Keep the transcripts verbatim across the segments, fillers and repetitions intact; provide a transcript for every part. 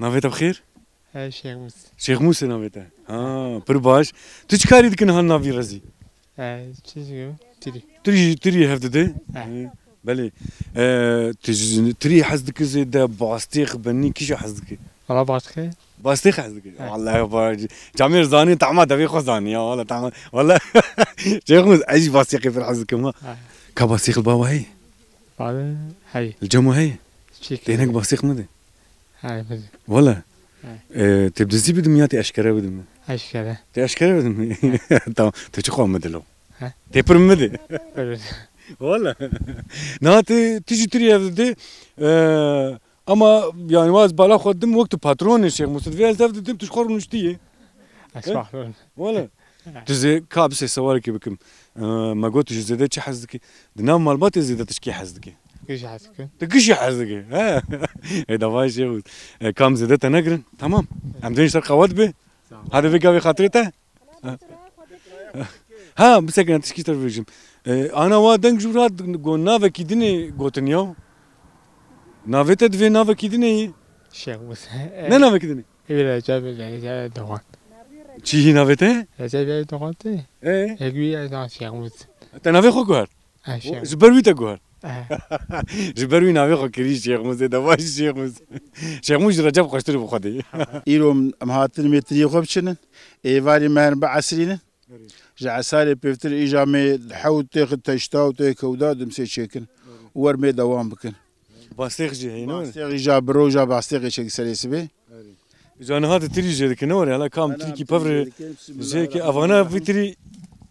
Navê te bi xêr? He, Şêx Mûs. Şêx Mûs e navê te. Ha, pir baş. Tu çi karî dikin han navî rezî? He, çi dikim? Tirî. Tirî, tirî hev dide? He. He, belê. E, tu ji tirî hez dikî zêde bastêx benî kîja hez dikî? Valla bastêxê. Bastêx hez dikî? He. Wallahî ba-, camêr zanî, tahma devê xwe zanî ya, walla tahma. Walla. Şêx Mûs, ez jî bastêxê pir hez dikim ha. He. Ka bastêx li ba we heye? Bade, heye. Li cem we heye? Çêk. Tênek bastêx min de. Heye, min de. Wala. He. E, tê bi dizî bidim ya tê eşkere bidim? Eşkere. Tê eşkere bidim? He. Tamam. Tê çi xwe min de lo? He? Tê pir min de. Pir. Wala. Na tê, tu jî tirî hev dide. E, ama yani waz bala xwe dim wek tu patronê Şêx Mûs. Vê ez hev didim tu ji xwe rûniştiyê. Ez He? patron. Wala. Tu zê ka bisê sewarekê bikim. Ee, me got tu ji zêde çi hez dikî? Di nav malbatê zêde tu ji kê hez dikî? Giş hez dikim. Tu gişî hez dikî, he? Ê, davayê Şêx Mûs. Ee, kam zêde te negirin? Tamam. Em dibên ser qewet bi. Tamam. Hadi vê gavê xatirê te. Ha, bisekine tişkî te bibêjim. Ee, ana wa deng jû ra go navekî dinê gotin ya. Navê te divê navekî dinê yî. Şêx Mûs. Ne navekî dinê? Ê, Recep, Recep Doğan. Çi hî navê te? Recep Doğan tê. Ê? Ê, wî ez an Şêx Mûs. Te navê xwe guhert? Ha, Şêx Mûs. Ji ber wî te guhert? He. Ji ber wî navê xwe kirî Şêx Mûs, ê deva jî Şêx Mûs. Şêx Mûs ji Recep xweştir bi xwedê. Îro em hatin mêtiriyê xwe biçinin. Êvarî me herin biesirînin. Erê. Ji esarê pêvtir îja me hewt têxi teşta û têxi kewda dimsê çêkin. Erê. Û wer mê dewam bikin. Bastêx jî heye, ne were? Bastêx îja biro, îja bastêxê çêk serê sibê. Erê. Îja niha tu tirî jê dikin, ne were? Hala kam Hala tirkî tirî pevre jê dikin, bismillah jê ke errahman evana errahim. Vî tirî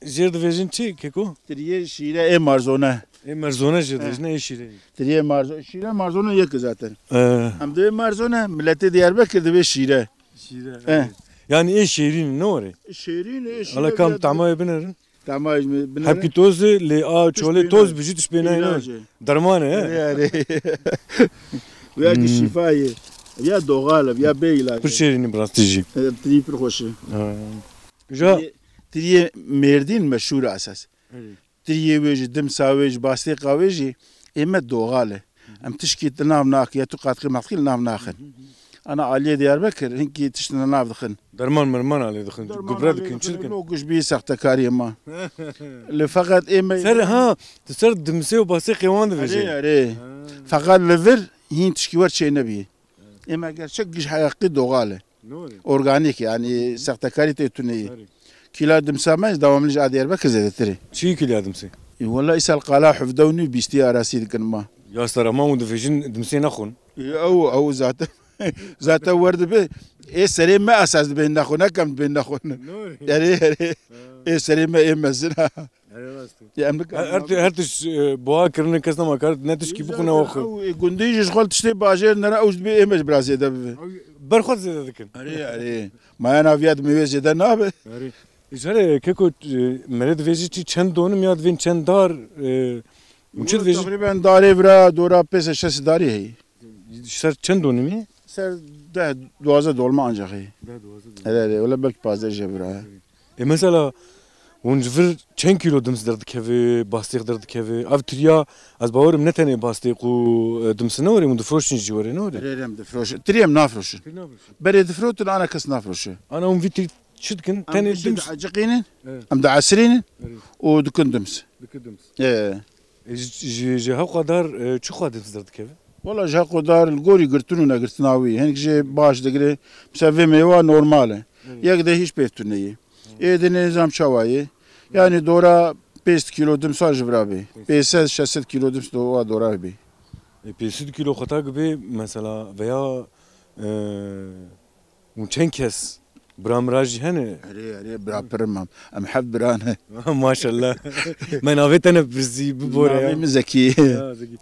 jêr divêjin çi, keko? Tiriyê şîre ê marzone. Ê merzone jê He. divêjin, ê şîre. Tiriyê marzo-, şîre marzone yek zaten. Ee. Em divê marzone, miletê Diyarbekir divê şîre. Şîre, Eh. evet. Yani ê şêrîn ne were? Şêrîn, ê şîre Hala kam bile- tamayê binerin. Tamayê binerin. Hepkî toz e, lê a Tişt çolê pê toz nayê. Bijî tişt pê nayê, Pê ne? nayê. Derman e, he? Erê, erê. Veya ki Hmm. şifa ye. Ya doğal e, ya bê ilaç. Pir şêrîn e bi rastî jî. E, tirî pir xweş e. Ha. Ja- Tiriyê, tiriyê Mêrdîn meşhûr e esas. Erê. Tiriyê wê jî, dimsa wê jî, bastêqa wê jî ê me doğal e. Em tişkî di nav nakin, ya tu qatqî matqî li nav naxin. Ana aliyê Diyarbekir hinkî tişt li nav dixin. Derman merman alê dixin, Derman gubre alê dikin, çi dixin, dikin? Lo guş bî sextekariyê ma. Li feqet ê me Ser, ha, tu ser dimsê û bastêqê wan dibêjê. Erê, erê. Ha. Feqet li vir hîn tişkî wer çê nebî. Ê me gerçek giş heqî doğal e. Ne were? Organîk yani, sextekarî tê tuneyî. Erê. Kîla dimsa me devamlı ji a Diyarbekir zêdetir e. Çi kîla dimsê? E, wela îsal qala hevde û nî bîstî arasî dikin ma. Ya sera ma hûn dibêjin dimsê nexwin. E, ew, ew zaten, zaten wer dibe. Ê serê me esas dibên nexwin, ne kem dibên nexwin. Ne were? Erê, erê. Ha. Ê serê me ê mezin ha. Erê rast e. Ya, em Her, her, her tişt, e, buha kirine kes nema kar, ne tişkî bixwine oxu. Ew, e, gundî jî ji xwe tiştê bajêr nere ew ji dibê ê me ji bira zêde bibe. Ew ber xwe zêde dikin. Erê, erê. Maya naviya di mêvê zêde nabe. Erê. Ji here keko, e, merê divêjî çi çend donim ya divên çend dar, e, hûn çi divêjî? Teqrîben darê vira dora pênc sed şeş sed darî heye. Ser çend donimî? Ser deh, duwazdeh dolma ancak heye. Deh, duwazdeh dolma. Erê, erê, wele belkî pazdeh jê vira he. Ê, mesela, hûn ji vir çend kîlo dims derdikeve, bastêx derdikeve? Ev tiriya, ez bawerim ne tenê bastêq û, e, dims ne were, hûn difroşin jî were, ne were? Erê, erê, em difroşin. Tirî em nafroşin. Tirî nafroşin. Berê difrotin, ana kes nafroşe. Ana hûn vî tirî çi dikin? Em Tenê gişê dims. Dieciqînin, Evet. em diesirînin Erê. û dikin dims. Dikin dims. Ee. E, ji, ji, ji hewqadar, e, çi xwe dims derdikeve? Wala ji hewqadar li gorî girtin û negirtina wî. Hinek jê baş digire. Mesela vê mêwa normal e. Evet. Yek de hiç pêv tune ye. Ê de nêzam çawa ye. Yani dora pênc kilo dimsa ji vira bê. Pênc sed, şeş sed kilo dims do-, wa dora bê. E, pênc sed kilo xwe ta gibe mesela veya, e, Hûn çend kes? Bira mira jî hene? Erê, erê, bira pir in mam. Em heft bira ne. Maşallah. Me navê te nepirsî, bibore ya. Navê min Zekî. Ya, Zekî.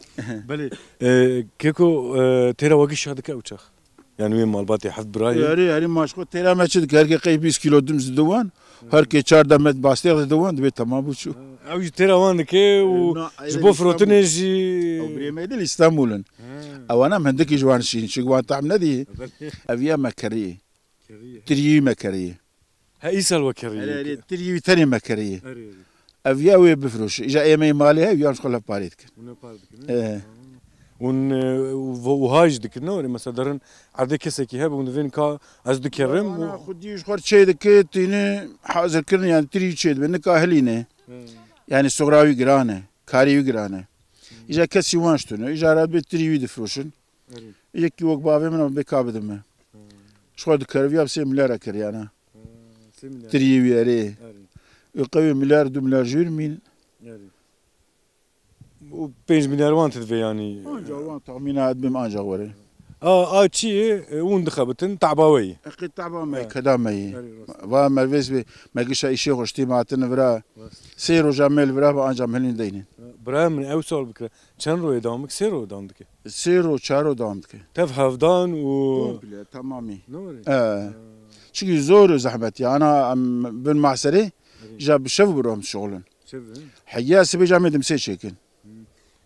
Belê. E, keko, e, têra we gişa dike ew çax? Yani wê malbatê heft birayê. Erê, erê, maşko têra me çi dike? Her ke qey bîst kilo dims dide wan. Her ke çar demet bastêx dide wan, dibê temam bû çû. Ew jî têra wan dike û Na, ji bo firotinê jî. Ew birê me dil Îstanbul in. He. Ewana em hindikî ji wan şîn, çi wan tam nedî. Belê. Ev ya me kerî. Kerî. Tirî me kerî. He, îsal we kerî. Erê, erê, tirî tenê me kerî. Erê, erê. Ev ya wê bifroşe. Îja ê me malê he, yan ji xwe lev parê dikin. Hûn lev parê dikin, he? Ee. Ha. Hûn, e, û-, wiha jî dikin, ne were? Mesela derin erdê kesekî hebe, hûn divên ka ez dikerim û Wana xwedî ji xwe çê dike, tîne hazir kirin, yani tirî çê dibe, nika hilîne. Hmm. Yani sugra wî giran e, karê wî giran e. Îja kesî wan ji tune, îja re bê tirî wî difiroşin. Erê. Yekî wek bavê min e, bê ka bidime. Hmm. Ji xwe dikeriviya bi sê milyara kiriyana. Hmm, sê milyar. Tiriyê wî erê. Erê. Û qewê milyar, du milyar jûr mîn. Erê. Û pênc milyar wan tu divê yanî? Anca wan texmîna ez bim anca were. A, a çi ye? E, hûn dixebitin, taba we ye. Eqê taba me ye, Ha. keda me ye. Erê, rast. Va mervêz be, me gişa îşê xwe ştî me hatine vira. Rast. Sê roja me li vira be anca me hilîn deynin. Birayê min ew sal bikire. Çend royê dewam dike? Sê royê dewam dike. Sê roj, çar roj dewam dike. Tev hevdan û Komple, tamamî. Ne were? E. Ha. Çünkü zor û zehmet ya. Ana em bin mahserê, Erê. ja bi şev bi rom şoxlin. Şev, he? Heya sibê ca me dimsê çêkin. Hı.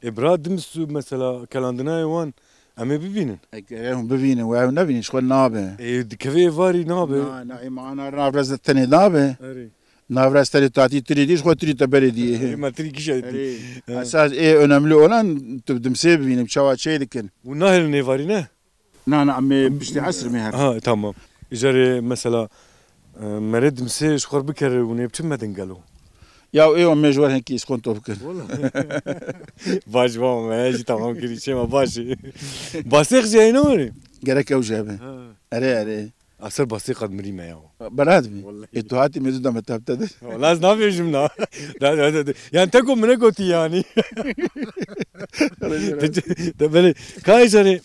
E, bira dims û mesela kelandinayê wan em ê bibînin. E, gere hûn bibînin, we ew nebînin, ji xwe nabe. E, dikeve êvarî nabe. Na, na, ê ma ana navres de tenê nabe. Erê. Navres tenê tatî tirî dî, ji xwe tirî te berê dî. Erê, ma tirî kişa dî. Erê. Ha. Esas ê önemli olan tu dimsê bibînin, çawa çê dikin. Û nahêlin êvarî ne? Na, na, em ê piştî esr mê her. Ha, tamam. Îcarê mesela, e, merê dimsê ji xwe bikere û nê biçin medin gelo. Ya ê wan mêj wer henkî îskonto bikin. Wala. Baş baba, me jî tamam kirî, çê me baş. Basêq jî heyne were? Gerek ew jî hebe. Ha. Erê, erê. Aser basê qad mirî me ya. Berat bî. Wallahî. Ê tu hatî me du dame tepte de. Wala ez nabêjim na. Da, da, da, da. Yani te ku mine gotî yani. Te, te, belê. Kay jare.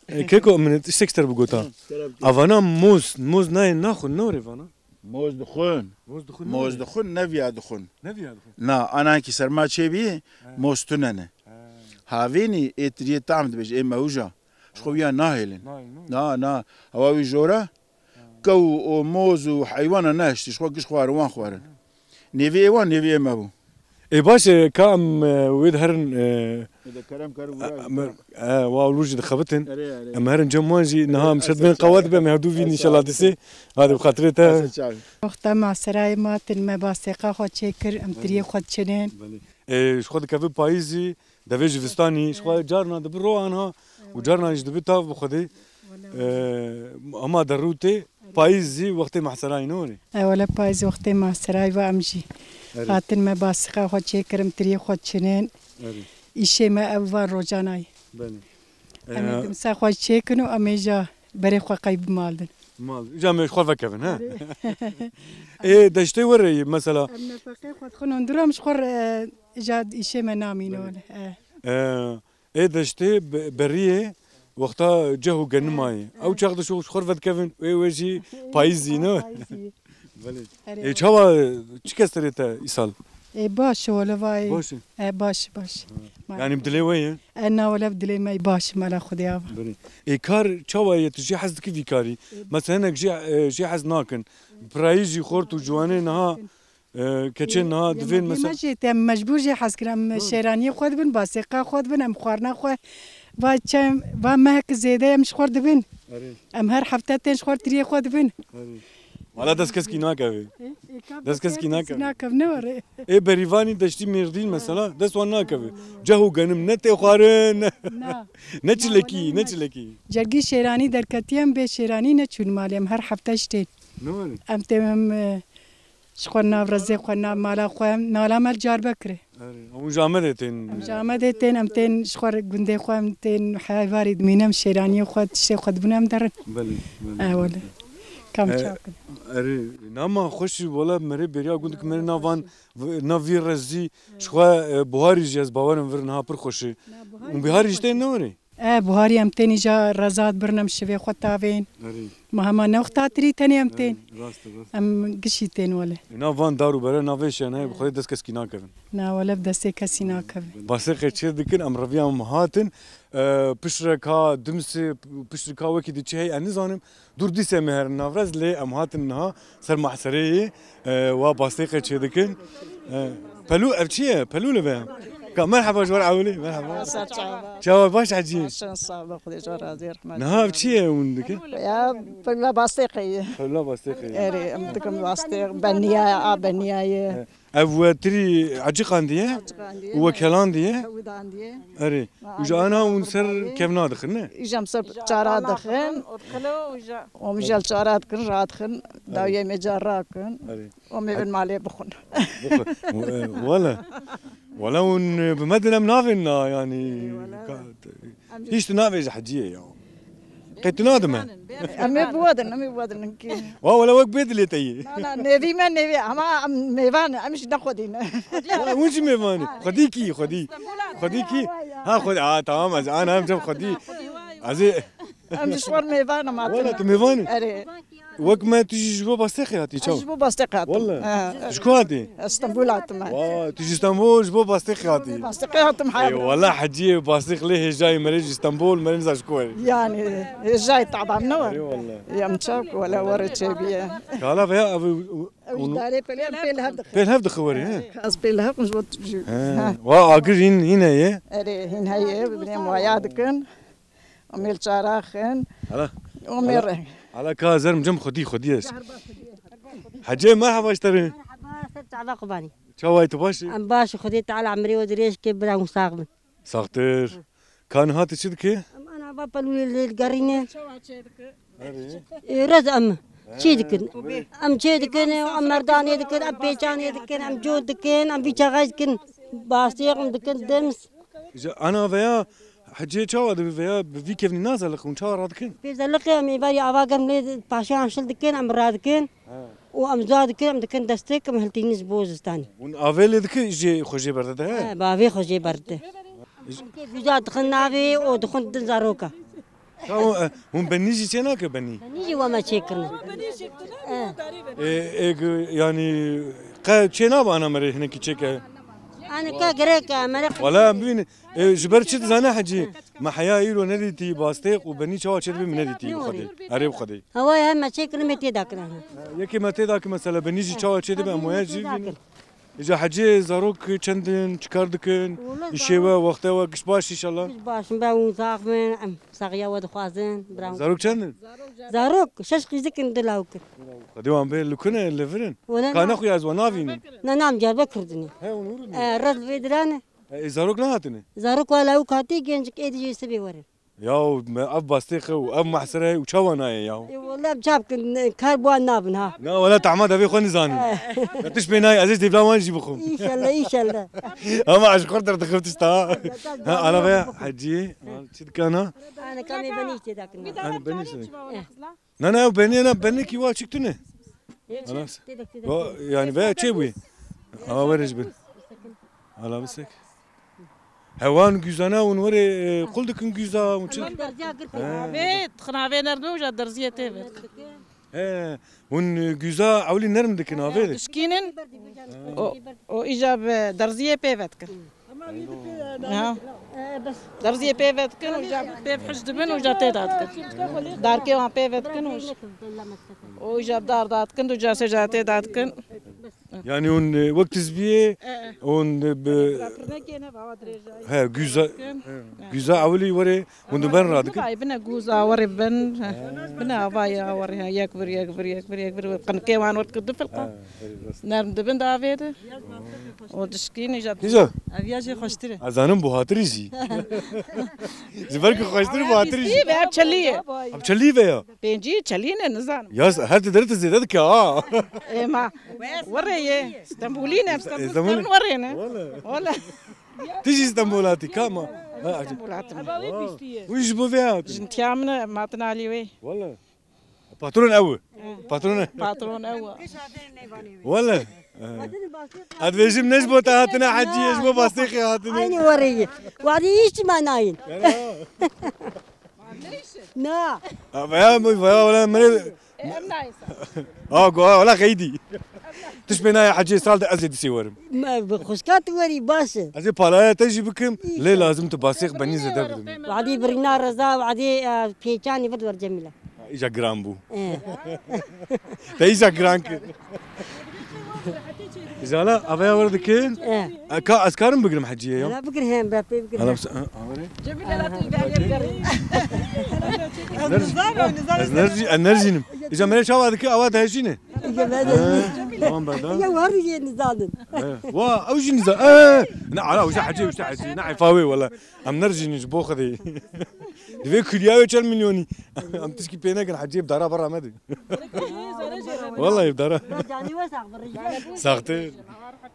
E, keko, min tiştek ter bigota. Hı, kerem, kerem. Avana moz, moz nayê naxwin, ne were vana? Moz dixwin. Moz dixwin, ne were? Moz dixwin, neviya dixwin. Neviya dixwin. Na, ananki serma çêbî, He. moz tune ne. He. Havênî ê tiriyê tam dibêje, ê mewja. Ji xwe wiya nahêlin. Nahêlin, ne? Na, na. Hewa wî jora, He. kew û moz û heywana nehiştî, ji xwe giş xwarin, wan xwarin. Nêvî ê wan, nêvî ê me bû. Ê baş e, ka em, e, wê diherin, e, Ê de kerem kar û em, bira. e, wa lû jî dixebitin. Erê, erê. Em herin cem wan jî niha Erê, em şer dibên qewa dibe, em herdû vîn inşallah disê. Hadi bi xatirê te. Wexta maserayê ma tin me basêqa xwe çêkir, em tiriyê xwe diçinin. Belê. E, ji xwe dikeve payîzî, devê jivistanî, ji xwe carna dibi ro anha û carna jî dibi tav bi xwedê. E, hema derû tê. Payîz zî wextê mehserayî ne were? E, wele payîz wextê mehserayî va em jî. Erê. Hatin me basîqa xwe çêkirin, tiriyê xwe çinin. Erê. Îşê me ev van rojanayî. Belê. Em ê Ee, dimsa xwe çêkin û em ê ja berê xwe qey bimaldin. Mal. Îca me ji xwe vekevin, he? Erê. Ê, deştê were yî, mesela. Em nefeqê xwe dixwin hundir em ji xwe re, ja îşê me namîne Belê. wele. E. Ee, Ê deştê be-, beriyê wexta ceh û genima ye. Ew çax de şo xwe vedikevin, wê wê jî payîzî ne? Payîzî. Belê. Erê, Ê, evet. Çawa, çi kestirê te îsal? Ê, baş e, wele vay. Baş e? E, baş, baş. Ha. Ma- Yani bi dilê we ye? E, na, wele bi dilê me baş, mala Xwedê ava. Belê. Ê, kar çawa ye, tu jê hez dikî vî karî? Ê, Mesela hinek jê, e, jê hez nakin. Pirayî jî xort û ciwanê niha E, keçên niha Yê divên me, mesela. Jê te mecbûr jê hez kirin. Em Doğru. şêraniyê xwe dibin, basêqa xwe dibin, em xwarina xwe. Va çem, va mehek zêde em ji xwe dibin. Erê. Em her hefte tên ji xwe tiriyê xwe dibin. Erê. Wala dest keskî nakeve. Ê, ê, ka Dest keskî keskî nakeve. nakev, ne were. Ê berîvanî deştî mêrdîn mesela, dest wan nakeve. Ceh û genim ne tê xwarin, ne, Na. ne Na, çilekî, wala ne ne. çilekî. Cergî şêranî derketiye, em bê şêranî neçûn malê, em her hefte ji tên. Ne were? Em tên, em, e, Ji xwe nav rezê xwe, nav mala xwe, em nala me li Carbekirê. Erê, hûn ji Amedê tên? Em ji Amedê tên, em tên ji xwe re gundê xwe, em tên heyvarê dimîne, em şêraniyê xwe, tiştê xwe dibûne, em derin. Belê, belê. E, wele. Kam E, çakin. Erê, nama xweş jî, wele merê beriya gund ki merê navan, v-, nav vî rezî, ji xwe, e, buharî jî ez bawerim vir niha pir xweş e. Na, buharî Hûn biharî jî jî tên xweş e. ne were? E, buharî em tên îja rezat birinem şivê xwe tavên. Erê. Ma hema ne wexta tirî tenê em tên. Erê, rast e, rast. Em gişî tên wele. Ê, nav van dar û bere navê şenayê bi Xwedê dest keskî nakevin. Na, wele bi destê kesî nakevin. Basê qê çê dikin, em reviya em hatin. E, piştre ka dimsê, piştre ka wekî di çi hey, ez nizanim. Dûr dîsê me herin navrez, lê em hatin niha ser mahsereyê, e, wa basêqê çê dikin. E, pelû, ev çi ye? Pelû li be. Ka merheba ji we re ewilî, merheba. Ser çava. Çawa baş hecî? Başın sağ ol, Xwedê ji we razî, rehmet. Niha ev çi ye hûn dikin? Ya, pila basêqê ye. Pila basêqê ye. Erê, em dikin basêq, beniya ye, a beniya ye. E, Ev we tirî eciqandiye Eciqandiye. Û we kelandiye. Hewdandiye. Erê. Û ji ana hûn ser kevna dixin, ne? Îja em ser çara dixin. Odxilo û ja. Û em jel çara dikin, radixin. Dawiyê me ca rakin. Erê. Û em ê bin malê bixwin. Bixwe-, e, wele. Wele hûn, e, bi me din em navên na, yanî, Ê, wele. Ka-, Hîç tu navêje Heciyê ya. Qey tu nadime? Em ê biwadin, em ê biwadin hinkî. Wa wele wek bê dilê te yê. Na, na, nêvî me nêvî, ama em mêvan in, em jî ne xwedî ne. Wa hûn jî mêvan in. Xwedî kî, xwedî. Xwedî kî? Ha, xwedî. Ha, tamam, ez ana em cem xwedî. Ez ê Em ji xwe mêvan in, ma Wele tu mêvan î? Erê. Wek me tu jî ji bo Bastêxê hatî, çawa? Ez ji bo Bastêxê hatim. Wele. Ha. Ji ku hatî? Ez Stenbul hatim. Wa, tu ji Stenbul ji bo Bastêxê hatî? Bastêxê hatim, Ey, hayır. Wele Heciyê Bastêx lê hêjayî merê ji Stenbul, merê niza ji ku herî. Yani, hêjayî taban ne var? Ey, wele. Yem çak, wele were çêbiye. Kala veya ev Ew îdarê pêl, pêl hev dixin. Pêl hev dixin were, he? Ez pêl hev ji bo tu jî. He. Ha. Wa agir hîn, hîn heye? Erê, hîn heye, binê waya dikin. Û mêl çaraxin. Hala. Û mêl Hala. Reng. Hala ka zer cem xwedî, xwedî ez. Hecê, merhaba ji te re. Merhaba, ser çava qubanî. Çawayî, tu baş î? Em baş, Xwedê Teala emrê we dirêj ke, bira hûn sax bin. Saxtir. Ka niha tu çi dikî? Em ana va pelûlê lê digerîne. Ê, rez em çê dikin. Em çê dikin, em merdanê dikin, em pêçanê dikin, em cot dikin, em vî çaxay dikin. Bastêx em dikin, dims. Ji ana veya hecê çawa dibi veya bi vî kevnî nazeliq hûn çawa radikin? Pê zeliqê em êvarî ava germ lê paşê em şil dikin, em radikin. He. Û em za dikin, em dikin destek, em hiltînin ji bo zistanê. Hûn avê lê dikin jê xwe jê berdide, he? He, bi avê xwe jê berdide. Ji- Güza dixin navê û dixin din zaroka. Tamam, e, hûn benî jî çê nake benî? Benî jî we me çêkirine. E. E, e, gu- yani, qe çê naba ana merê hinekî çêke? Aneka gerek, e, merê Wala em bibînin. E, ji ber çi dizane Hecî? Me heya îro nedîtî bastêq û benî çawa çêdibe min nedîtî bi Xwedê. Erê bi Xwedê. Hewayê hem me çêkirin, me tê dakirin. E, yekê me tê dakin mesela benî jî çawa çêdibe em waya jî bînin. Îja Hecî, zarok çend in, çi kar dikin? Wala Îşê we, zarok wextê we, giş baş inşallah. Giş baş in, be hûn sax bin, em saxiya we dixwazin, bira hûn. Zarok çend in? Zarok şeş qîzik in, du lawik in. Xwedê wan bê, li ku ne, li vir in? Wala Ka na- nexuya ez we navînim. Na, na, em Diyarbekir din in. He, hûn hûr in. E, rez li vê dirane. E, zarok nehatine? Zarok wa lawik hatî, gencik êdî jê sibê werin. Yaw, me ev bastêxe û ev mahsere û çawa nayê yaw? Ê, wele em çap kin, kar bi wan nabin ha. Na, wele tahma devê xwe nizanin. Eh. Ya tiş pê nayê, ez ê dêvla wan jî bixwim. Înşallah, înşallah. Ama ez ji xwe derdixim tişta ha. Ha, ana veya Hecî, çi dikana? Ana kamê benî tê dakin. Ana benî sene. Eh. Na, na, ew benê, na, benekî wa çik tune. Halas. Tê dak, tê dak, Wa, tê dak. Yani veya çê bûye? Awa were ji bin. Hala bisek. Hewan güzana hûn were, e, qul dikin güza hûn çi? Tamam, derziya gir. He. Vê, xinavê nerm uca derziyê tê ve. He, hûn, e, güza ewlî nerm dikin avê de. Dişkînin, o, o îca bi derziyê pê ve dikin. Ha. Derziyê pê ve dikin, uca pê hiş dibin, uca tê da dikin. Darkê wan pê ve dikin, uca. O îca dar da dikin, uca sê ca tê da dikin. Yani hûn, e, wek tizbiyê, E, e. hûn, e, bi, Pirnekê ne, bava dirêj e. he, güza, Dikin. güza ewilî were, hûn di ben radikin. Ay, bine güza were ben, he. Bine avaya were, he, yek vir, yek vir, yek vir, yek vir, qinekê wan were kir du filqa. Ha, evet, rast. Nerm dibin davê de. O dişkîn îca. Hîja. Ev ya jê xweştir e. Ez zanim bu hatiri jî. Ji ber ku xweştir bu hatiri jî. Ev çelî ye. Ev çelî ve ya. Pêncî çelî ne, nizanim. Ya her tu deri tu zêde dike ha. Ê ma. Were ye. Stenbolî ne, Stenbol Stenbol. Were ne. Wala. Wala. Tu jî Stenbol hatî, ka ma? Ha, Stenbol hatim. Wî ji bo vê hatin. Jintiya min e, matin alî wê. Wala. Patron ew e. Patron e. Patron ew e. Wala. E. Ez dibêjim ne ji bo te hatine hecî, ji bo bastêxê hatine. Aynı were ye. Wadî hiç ma nayın. Na. Ha, vaya, vaya, vaya, mere. E, em nayên sal. Ha, go, ha, wala xeydî. Tiş pê nayê hecê sal de ez ê disê werim. Me bi xwişka tu werî baş e. Ez ê palaya te jî bikim, lê lazim tu basêx benî zêde bidim. Wadî birîna reza, wadî, e, pêçanî vir wer Cemîle. Ha, îca giran bû. E. Te îca giran kir. Jala, avaya were dikin. E. E, ka ez karim bigirim heciyê ya? Hala bigir hem, be pê bigir Hala hem. Bis-, ha, ha, were. Cemîle, la tu îdarê bigerî. Ez nerj-, ez nerjî-, ez nerjînim. Îca mere çawa dike, awa dehejîne. Îca me de. Ha. Tamam, ben de. Ya var yeni zaten. He. Wa, ew jî niza. Ee, ne ala, wişte hecî, wişte hecî. Ne efa wê wala. Em nerjînin ji bo Xwedê. Divê kulya wê çend milyonî. Em tişkî pê nekin, hecî bi dara berra me de. Wallahî bi dara. Canî we sax birî. Saxtir.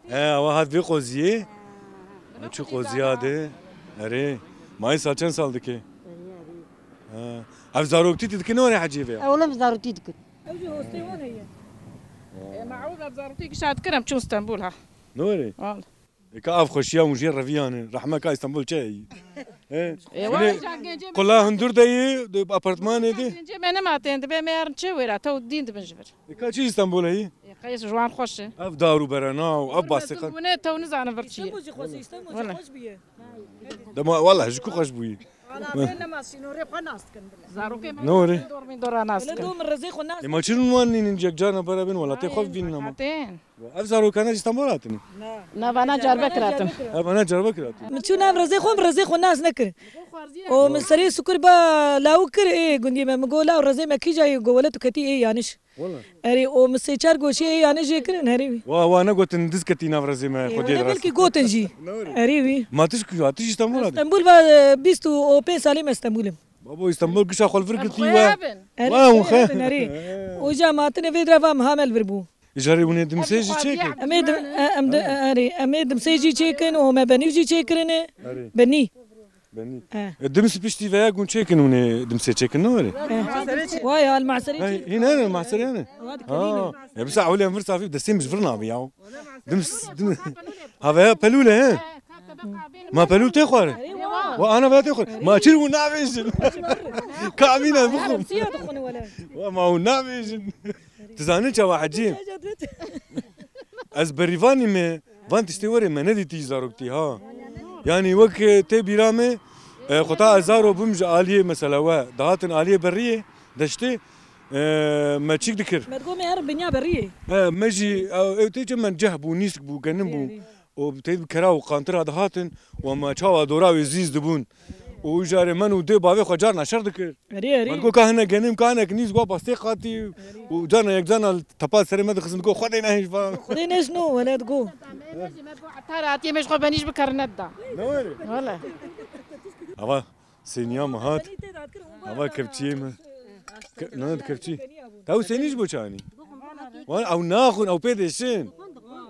He, ewa hat vê qoziyê. Çi qoziya de. Erê. Mayîsa çend sal dike? He. Ev zaroktî tu dikin, ne were hecî vê? Ew lem zaroktî dikin. Ew jî hostê wan heye. E, ma ew ev zarokî gişa dikir, em çûn Stenbol ha. Ne were? Wal. E, ka ev xweşiya hûn jê reviyane. Rehme ka Stenbol çi heye? He? E, Hûn ê wala ca gencê me qula hundur de yî, di apartmanê de. Gencê me nema tên, dibe me yarin çi wêra, tew dîn dibin ji vir. E, ka çi Stenbol heye? E, qeys ji wan xweş e. Ev dar û berena û ev basteqan. Bûne tew nizanin vir çi ye. Îstanbul jî xweş e, Îstanbul jî xweş bûye. Dema, wala, ji ku xweş bûyî? Wala, bê nema sînorê xwe nas dikin bile. Zarokê me Ne were? Dor min dora nas Bile dikin. Dom rizê xwe nas Ê, ma çi wan nînin cek carna bera bin welatê xwe bînin ama. Hatên. Ev zarokane ji Stenbol hatine. Na vana carbe kiratin. Ev ana carbe kiratin. Min çû nav rizê xwe, rizê xwe nas nekir. O min serê sukur ba lawik kir, ê gundiyê me. Min go law rizê me kîja yê, go wele tu ketî ê yaniş. Wala. Erê, o min sê çar goşê ê yanê jê kirin, herê wî. Wa, wa negotin diz ketî nav rezê me, Ê, Xwedê wele razî. Belkî gotin jî. Ne were? Erê wî. Ma tu ji kuja, tu jî Stenbol a de? Stenbol va, e, bîst û pênc salê me Stenbol im. Babo, Stenbol gişa xwe li vir girtî we. Erê, Wa, hûn xwe. Erê, erê. Uca ma hatine vê dira va miha me li vir bû. Îcarê hûn ê dimsê jî çêkin. Em ê dim-, e, em di-, e, erê, em ê dimsê jî çêkin û me benî jî çêkirine. Erê. Benî. Benî. He. E, dims piştî veya gûn çêkin hûn ê dimsê çêkin, ne were? He. Vay, al mahserê He, çêkin. Hîn ne, mahserê ne? Awa Ha, dikelîne. E, bisa ewlê em vir safî destê min ji vir nabî ya. Dims, dim-, ha veya pelûle he? Ma pelûl tê xwar? Wa ana veya tê xwar. Ma çir hûn navêjin. Ka mîna bixwim. Siya dixwin wele. Wa ma hûn navêjin. Tu zanî çawa hecî? Ez berîvanî me, van tiştê were me nedîtî ji zaroktî ha. Yanî wek, e, tê bîra me, e, xwe ta ez zaro bûm ji aliyê mesela we, dihatin aliyê beriyê, deştê, e, me çîk dikir. Me digo me her binya beriyê. He, me jî, e, ew tê çi me ceh bû, nîsk bû, genim bû. Erê. Û tê bi kera û qantira dihatin û me çawa dora wê zîz dibûn. Û îcarê men û dê bavê xwe carna şer dikir. Erê, erê. Me digo ka hinek genim, ka hinek nîz, go pastê qatî. Û carna yek carna tepa serê me dixistin, digo Xwedê nehêj va. Xwedê nehêj no, wele digo. Heta ratiyê me ji xwe benî ji bikar nedida. Ne were? Wele. Ava sêniya me hat. Ava kevçiyê me. Ke-, ne kevçî. Tew sênî ji bo çanî? Wan ew naxwin, ew pê dêşin.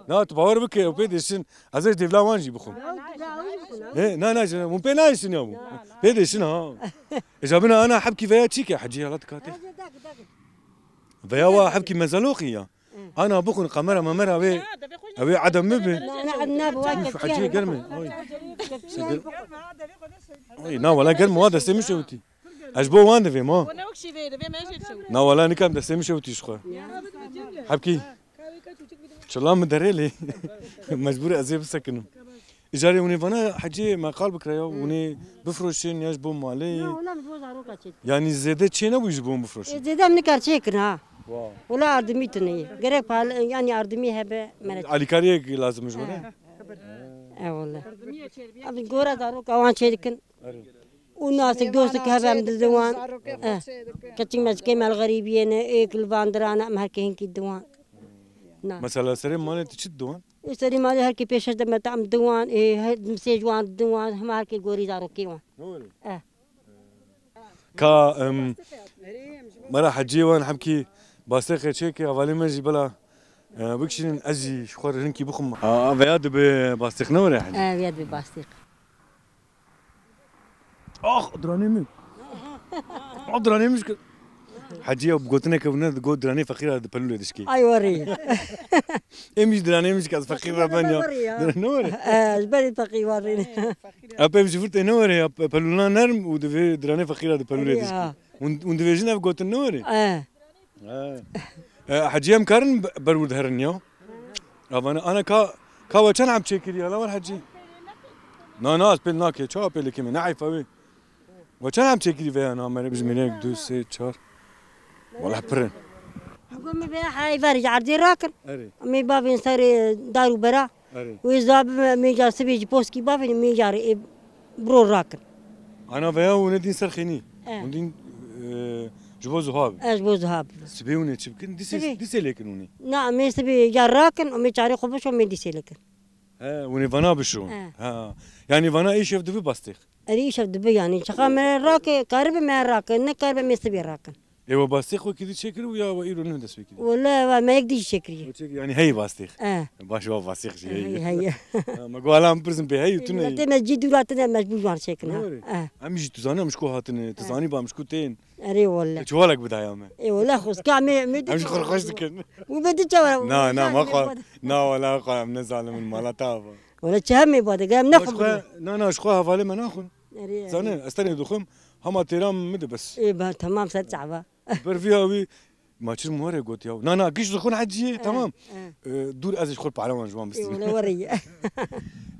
Na, tu bawer bike, ew pê dêşin. Ez ê ji dêvla wan jî bixwim. He, na, na, ji, hûn pê nayêşin ya bû. Pê dêşin ha. Ê, ja bina ana hebkî veya çîke, hecî ya la dikate. Veya wa hebkî mezeloxî ya. Ana bixwin kamera memera wê. Ew ê edem bibe. Na, na, na, bu Uf, hecî germe. Oy. Oy, na, wala germe wa destê min şewitî. Ez ji bo wan divêm ha. Na, wala nika em destê min şewitî ji xwe. Hebkî. Çila min derê lê. Mecbûr ez ê bisekinim. Îcarê hûn ê vana hecê me qal bikire ya, hûn ê bifroşin ya ji bo malê. Na, wala min ji bo zaroka çêt. Yanî zêde çê nebû ji bo bifroşin. E, zêde em nikar çêkin ha. Wa. Wala ardimî tune ye. Gerek pal-, yanî ardimî hebe mere. Alîkariyek lazim ji we ne? E, wala. Abi gora zaroka wan çêdikin. Erê. Û nasik dostik hebe em didin wan. Eh. Keçik meçikê me li xerîbiyê ne, êk li van dirane em herkê hinkî didin wan. Na. Mesela serê malê tu çi didin wan? Ê serê malê herkê pêşeş de me tam didin wan, ê her dimsê ji wan didin wan, hema herkê gorî zarokê wan. Ne were? Eh. Ka, em, mera heciyê wan hebkî bastêqê çêke, hevalê me jî bila, e, bikişînin, ez jî ji xwe re hinkî bixwim. A, a, veya dibe bastêq ne were hecî? Ev ya dibe bastêq. Ax, diranê min. Ax, diranê min jike. Hecî ya bi gotineke bûne, digot diranê feqîra di pelûlê dişkê. Ay warî. Em jî diranê min jike, ez feqîr re ben ya. Warî ya. Ne were? E, ji berî feqîr warî. Ep ev ji vir tê ne were ya, pe-, pelûlna nerm û divê diranê feqîra di pelûlê dişkê. Ya. Hûn, hûn divêjin ev gotin ne were? E. E. E, hecî em karin be-, ber wir diherin ya. Avana, ana ka, ka we çend heb çêkiriye, la wer hecî? Na, na, ez pêl nake, çawa pêl dikê me, ne heyfa wê. We çend heb çêkirî veya na, mere bijmêre yek, du, sê, çar. Wala pir in. Go me veya heyva ji erdê rakir. Erê. Me bavên serê dar û bera. Erê. Wê zabi me, me ca sibê ji poskî bavên, me ca rê, e, bro rakin. Ana veya hûn ê dîn ser xênî. E. Hûn dîn, e, Ji bo zuha bi. Ez ji bo zuha bi. Sibê hûn ê çi bikin? Dîsê, Sibê. Dîsê lêkin hûn ê? Na, em ê sibê ya rakin, em ê çarê xwe bişon, em ê dîsê lêkin. He, hûn ê vana bişon. He. Ha. Yanî vana îşev dibi bastêx? Erê, îşev dibi yanî. Çaxa me rake, karibe me rake, ne karibe me sibê rakin. Ê we bastêx wekî dî çêkirî û ya we îro ne dest pê kirî? Wele, we me yek dî jî çêkiriye. We çêkirî, yanî heyî bastêx? E. Baş, we bastêx jî heyî. Heyî, heyî. Ha, me got, hala em pirsin pê heyî û tu neyî. Miletê me cî dûra tine mecbûr wan çêkirine. Ne were? E. Em jî tu zanî em ji ku hatine, tu E. zanî ba em ji ku tên. Erê wele. Te çuwalek bidaya me. Ê wele xwestka me, me Em ji xwe xweş dikin. Û me di çawa? Na, na, ma xwe, na, wele xwe em ne zalim in, mala te ava. Wele çi hemê bade, em ne xwe. Na, na, ji xwe hevalê me naxwin. Erê, erê. Zanî, ez tenê dixwim, hema têra min de bes. Ê, ba, temam ser çava. Ber vîya wî, ma çi min were got ya. Na, na, giş dixwin heciyê, E, temam. E. E, dûr ez ji xwe pehlewan ji wan Ê, bistînim. Wele were ye.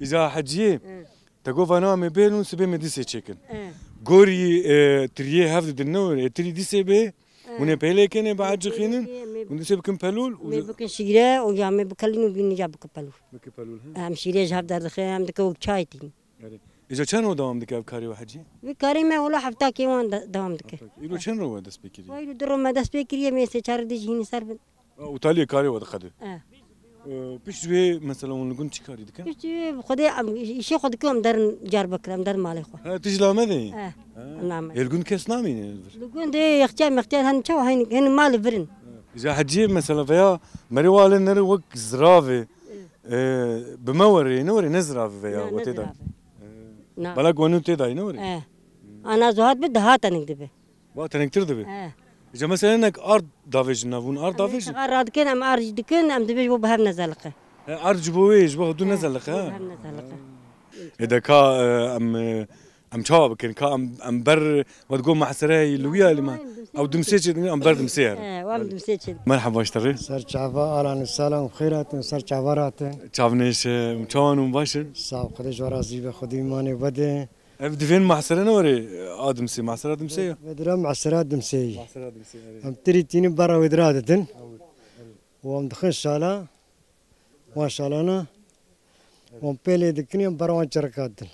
Îca heciyê. E. Te got vana me bênû sibê me dîsê çêkin. E. Gorî, e, tiriyê hev didin ne were, e, tirî dîsê bê, E. hûn ê pêlê kenê, bi hecixînin, Pêlê kenê, me hûn dîsê bikin pelûl û me bikin şîre û ya me bikelîn û bînî ya bikin pelûl. Bikin pelûl, he. Em şîrê ji hev derdixin, em dike wek çay tîn. Erê. Îca çend ro dewam dike ev karê we hecî? Vî karê me wela hefta kê wan de-, dewam dike. Îro çend ro we dest pê kiriye? Wa îro du ro me dest pê kiriye, me sê çar dî jî hînî ser bin. Û taliyê karê we diqede. E. E, pişt wê mesela hûn li gund çi karî dikin? Pişt wê Xwedê em îşê xwe dikin, em derin Diyarbekir, em derin malê xwe. Ha, tu ji Amedê yî? E, Ha. em Amed. Ê, li gund kes namîne li vir? Li gund ê yextiya mextiya hen çawa hen, hen malê virin. Îca heciyê mesela veya merê wale nere wek ziravê, e, bi me were, ne were, ne ziravê veya Ne, ne wetê de. Ziravê. E. Na. Belek wenu tê dayî ne were? E. Ana zuhat bi daha tenik dibe. Wa tenektir dibe. He. Îca mesela nek ard davêjin nav hûn, ard davêjin? Em ard dikin, em ard jî dikin, em dibêj bo bi hev nezeliqe. He, ard ji bo wê, ji bo du He, nezeliqe, bo ha? Bi hev nezeliqe. Ê de ka, e, em, e, em çawa bikin? Ka em, em ber, we digo mehsere li wî alî me. Ew dimsê çê dikin, em ber dimsê her. He, em dimsê çê. Merhaba ji te re. Ser çava, alan û salan, xêr hatin, ser çava ratin. Çavnêş, e, çawan hûn baş in? Sağ ol, Xwedê ji we razî be, Xwedê îmanê we de. Ev divên mehsere ne were, a dimsê, mehsera dimsê ya? Vedira mehsera dimsê. Mehsera dimsê, erê. Em tirî tînin berra vedira didin. Û em dixin şala. Wan şalana. Û em pêlê dikin, em berra wan çerika didin.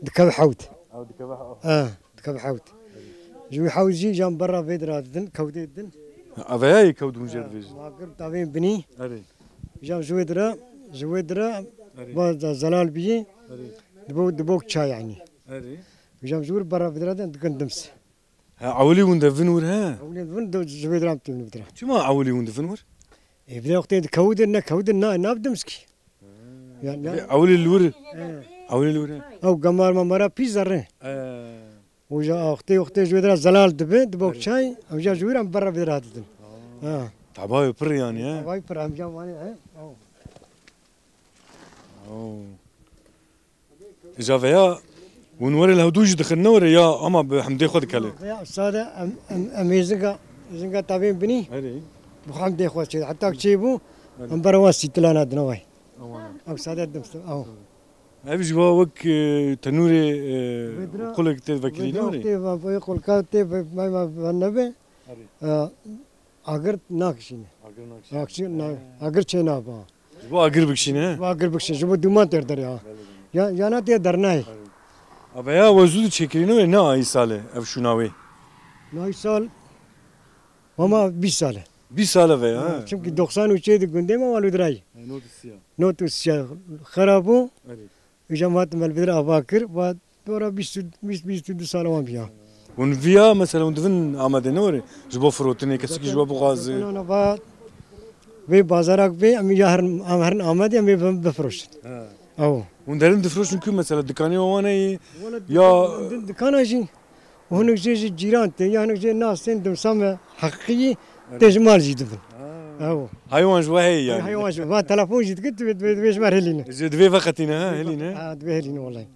Dikeve hewt. Ew dikeve hewt. E, dikeve hewt. Ji wî hewt jî jan berra vedira didin, kewdê didin. Ev ya yê kewd hûn jê dibêjin? Wan kir tavên binî. Erê. Jan ji wê dira, ji wê dira, Erê. Ba zelal biyî. Erê. Dibo, dibo çay yanî. Erê. Jam jûr bara vidra den dikin dims. Ha, ewilî hûn de vin wir he? Ewilî vin de ji vê dram tîm vidra. Çima ewilî hûn de vin wir? E, vê wextê de kewdin, ne kewdin, na, nav dimskî. Ya, ya. Ewilî li wir. He. Ewilî li wir he. Ew gemar mamara pî zerre. He. Û ja wextê, wextê ji vê dira zelal dibe, dibo çay, ew ja ji wir em berra vê dira didin. Ha. Tabayê pir yanî he? Tabayê pir em ja wanê he. Ew. Oh. Îca veya hûn were li hewdû jî dixin ne were ya ama bi hemdê xwe dikele? Ya sade em, em, em ê zinga, zinga tavên binî. Erê. Bi hemdê xwe çê. Heta çê bû, Erê. Em bera wan sîtilana dine way. Aman. Ew sade dimstin. Ew. Ev ji wa wek, e, tenûrê, e, Vedra, qulek tê vekirî ne vedra were? Tê ve, ve qulka tê ve, me, me, ve nebe. Erê. E, Agir nakişîne. Agir nakişîne. Nakişîne, na-, He. Agir çê naba. Ji bo agir bikişîne, he? Ji bo agir bikişîne, ji bo dûman têr derê ha. Belê, belê. Ya, yana tê dernayê. Belê. Aveya we zû çêkirîne wê ne ayî sal e ev şûna wê? Nayî sal, hema bîst sal e. Bîst sal e veya, Ha, he? Çimkî doxsan û çê di gundê me wan li dirayî. He, not û sîya. Not û sîya xera bû. Erê. Îja me hatin me li vir ava kir, va dora bîst, bîst, bîst û du sala wan biya. Hûn viya, mesela, hûn divin Amedê ne were? Ji bo firotinê, kesekî ji we bixwaze. Firotina va vê bazarak vê, em ya herin, em herin Amedê, em ê bim-, bifiroşin. Ha. Ew. Hûn derin difiroşin ku, mesela, dikanê wan heye? Wala ya dikan, din dikana jî. Û hinek jê ji cîran tê, ya hinek jê nas tên, dimsa me heqî Evet. tê ji mal jî dibin. Ha. Ew. Heywan ji we heye yani. Heywan ji we. Va telefon jî dikit, divê, divê, divê ji me helîne. Ji divê veqetîne, ha, helîne. Ha, divê helîne wallahî.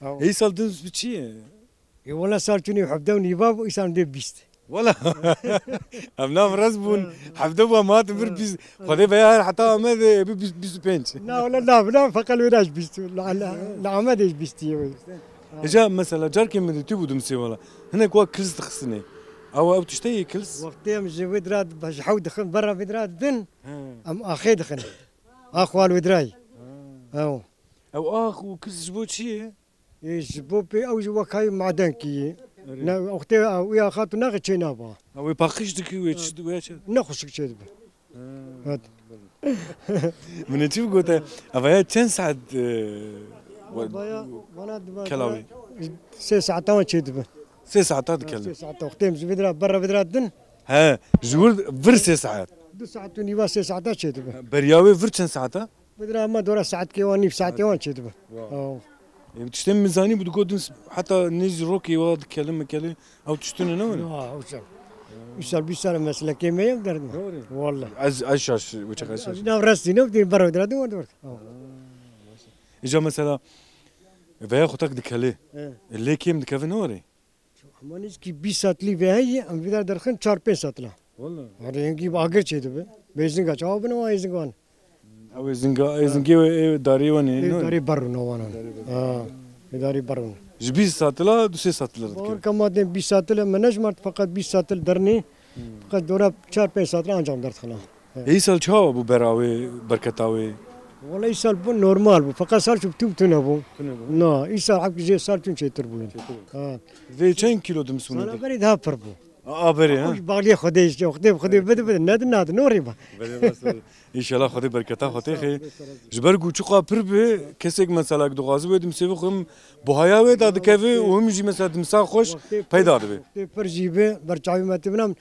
Ew. Ê sal din bi çi ye? Ê wala sal çûnî hevdeh û nîva bû, îsal dê bîst. Wala. Em nav rez bûn. Ha. Hevdeh bû, em hatin vir Ha. bîst. Xwedê veya her heta Amedê, ê bi bîst, bîst û pênc. Na, wala nav, nav, feqel wê de ji bîst. La, la, la Amedê ji bîst ye. Îca mesela carkê min dîtî bû dimsê wala. Hinek wa kils dixistinê. Ew, ew tiştê yê kils? Wextê em ji vê dira, ji hew dixin, berra vê dira didin, He. em axê dixin. Ax wal wê dirayî. He. Ew. Ew ax û kils ji bo çi ye? Ê, ji bo pê ew ji wekayê madenkî ye. Erê. Ne, wextê uya xat û naxê çê naba. Ha, wê paqij dikî, wê çi, wê çi? Ne xweşik çê dibe. Ha. Evet. Min ê çi bigote? Eva ya çend saet, e, wa-, Vaya, vana dibe, kelawî? Sê saeta wan çê dibe. Sê saeta Ha, dikele. Sê saeta. Wextê em ji vê dira, berra vê dira din. He, ji wir, vir sê saet. Du saet û nîva, sê saeta çê dibe. Beriya wê vir çend saeta? Vê dira hema dora saetkê wan, nîv saetê wan çê dibe. Wa. Aw. E, tiştê min zanî bû, digot, heta nêzî rokê wa dikele, mikele, ew tiştine ne were? Na, ew sal. Îsal bîst sal meslekê me ye, derdime. Ne were? Wallahî. Ez, ez şaş, wê çax ez şaş. Nav rastî ne, dê berra dira dû, dû. Îca mesela, veya xutak dikele. He. E, lê kêm dikeve ne were? Hema nêzîkî bîst satlî vê heye, em vê der derxin çar pênc satla. Wala. Erê, hingî agir çê dibe. Bê zinga çawa bine wa ê zinga wan. Ew ê zinga, ê zingê wê, ê darê wan ê, Ê ne? Darê berrûn wan. Darê berrûn. Ha, ê darê berrûn. Ji bîst satila du sê satila dikeve. Bawer ke ma dê bîst satila me nejmart, feqet bîst satil dernê. Hmm. Feqet dora çar pênc satila ancak derdixina. He. Ê îsal çawa bû bera wê, berketa wê? Wala îsal bû normal bû. Feqet sal çû tû tune bû. Tune bû. Na, îsal hep jê sal çûn çêtir bû. Çêtir bû. Ha. Vê çend kîlo dimsûne? Sala berê daha pir bû. A, a berê, ha? Xwe ji baliyê Xwedê, Xwedê, Xwedê bide, bide, nedin, nadin, norî ba. Berê rast e. Înşallah Xwedê berketa xwe têxê. Ji ber ku çiqa pir bi, kesek mesela dixwaze wê dimsê bixwim, buhaya wê da dikeve û him jî mesela dimsa xweş peyda dibe. Wextê pir jî bi, ber çavî me tê binam,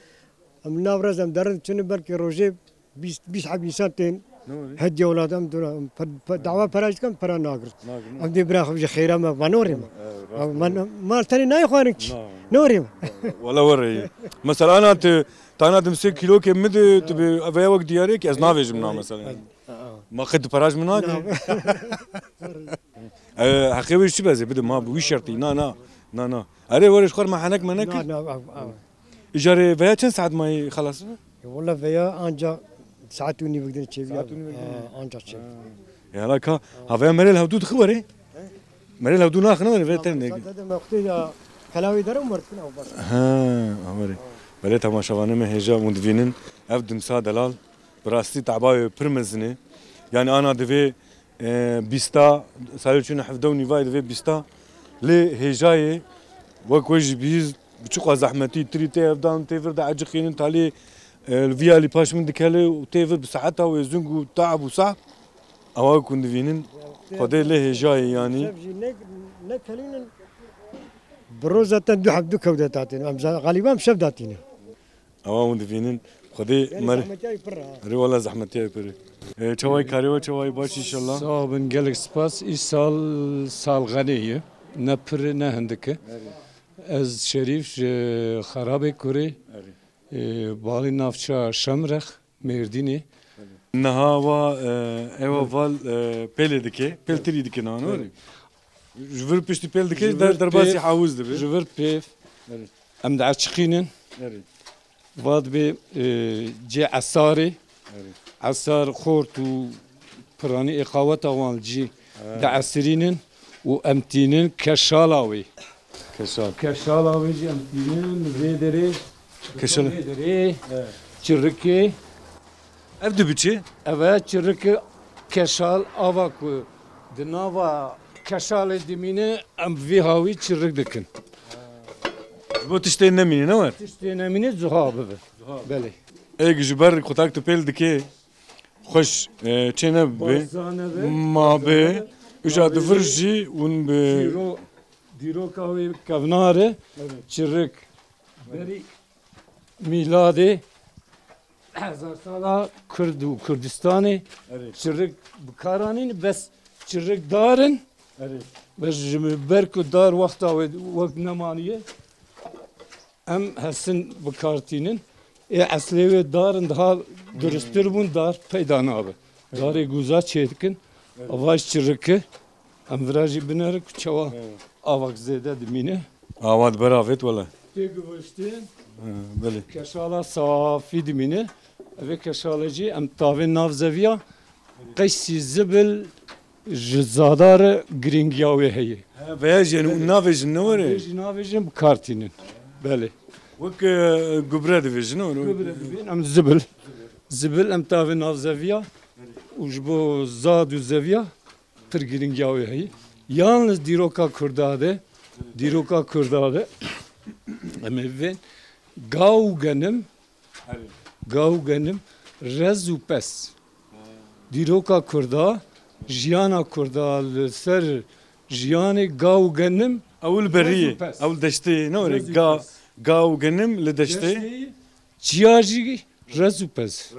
em nav rez em derin çinin belkî rojê bîst, bîst heb însan tên. Ne were? Hediye welat em dura, em per, per, dawa pera jî dikin, pera nagirin. Nagirin. Em dê bira xwe ji xêra me va norî me. Evet, rast. Em, men, mal tenê nayê xwarin kî. Na. Norî me. Wala were. Mesela ana tu, tana dimsê kîlokê min de, tu bi, veya wek diyarê ki ez navêjim na mesela. Aa. Ma qet tu pera ji min nagirî? Na. E, heqê wê çi bezê? Bide ma bi wî şertî. Na, na. Na, na. Erê were ji xwe re me henek menek kir. Na, na, ev, ev. Îcarê veya çend saet mayî xelas bi? E, wala veya anca saet û nîvik din çêviya. Saet û nîvik din. Ha, anca çêviya. E, hala ka, ha veya merê li hevdû dixi were? Merê li hevdû naxine were, vê tevnê. Saet de me wextê ya kelawê derim werdikin ew baş. Ha, ha, were. Belê temaşevanê me hêja hûn divînin. Ev dimsa delal. Bi rastî teba wê pir mezin e. Yani ana divê, e, bîsta, salê çûne hevdeh û nîvayê divê bîsta. Lê hêjayê wek we jî bihîst, bi çiqa zehmetî tirî tê hevdan, tê vir de eciqînin, talê, e, li vî alî paş min dikele û tê vir bi saeta wê zung û taeb û sah. Ewa ku divînin, Xwedê lê hêjayê yanî. Şev jî ne, ne kelînin. Bi roz zaten du heb du kewde datînin. Em za-, galiba em şev datînin. Ewa hûn divînin, Xwedê Yani mer-, zehmetiyayê pir e. Erê wala zehmetiyayê pir e. E, çawayî karê we, çawayî baş inşallah. Sağ bin, gelek spas. Îsal salxanê ye. Ne pir e, ne hindik e. Erê. Ez Şerîf ji Xerabê Kurê. Erê. E, balî navça Şemrex, Mêrdînê. Niha wa, e, ewa val, e, pêlê dike, pêl tirî dike niha, ne were? Ji vir piştî pêl dike, Ji vir derbasî pêv, hawîz dibe. Ji vir pêv. Erê. Em dieciqînin. Erê. Va dibê, e, cê esarê. Erê. Esar xort û piranî ê qaweta wan cî Ha. diesirînin û em tînin keşala wê. Keşal. Keşala wê jî em tînin vê derê. Keşal. Vê derê. Evet. Çirikê. Ev dibi çi? Ev e çirikê keşal, ava ku di nava keşalê dimîne, em vî hawî çirik dikin. Ji bo tiştê nemîne, ne wer? Tiştê nemîne, zuha bibe. Zuha. Belê. Êk ji ber qutak tu pêl dikê, xweş, e, çê nebibe. Barza nebe. Ma be. Uca di vir jî hûn bi Dîro-, dîroka wê kevnar e. Evet. Çirik. Berî mîladê hezar sala Kurd û Kurdistanê Erê. çirik bi kar anîn, bes çirik dar in. Erê. Bes ji ber ku dar wexta wê wek nemaniye, em hesin bi kar tînin. Ê eslê wê dar in, daha durustir bûn, dar peyda nabe. Darê guza çê dikin. Erê. Ava ji çiriki. Em vira jî binerin ku çawa Evet. avak zêde dimîne. Awa di ber avêt wele. Tê guviştin. Ha, belê. Keşala safî dimîne. Evê keşalê jî em tavên nav zeviya. Qeysî zibil ji zadar girîngiya wê heye. Ha, veya jî yani navêjin ne were? Vê jî navêjin bi kar tînin. Belê. Wek, e, gubre divêjin, ne were? Gubre divên, em zibil. Zibil em tavên nav zeviya. Û ji bo zad û zeviya pir girîngiya wê heye. Yalniz dîroka Kurda de, dîroka Kurda de, Em ê bibên ga û genim, ga û genim, rez û pez. Dîroka Kurda, jiyana Kurda li ser jiyanê ga û genim, Ew li beriyê, rez û pez. Ew li deştê, ne were, Rez û ga, pez. Ga û genim li deştê. Deştê, çiya jî rez û pez.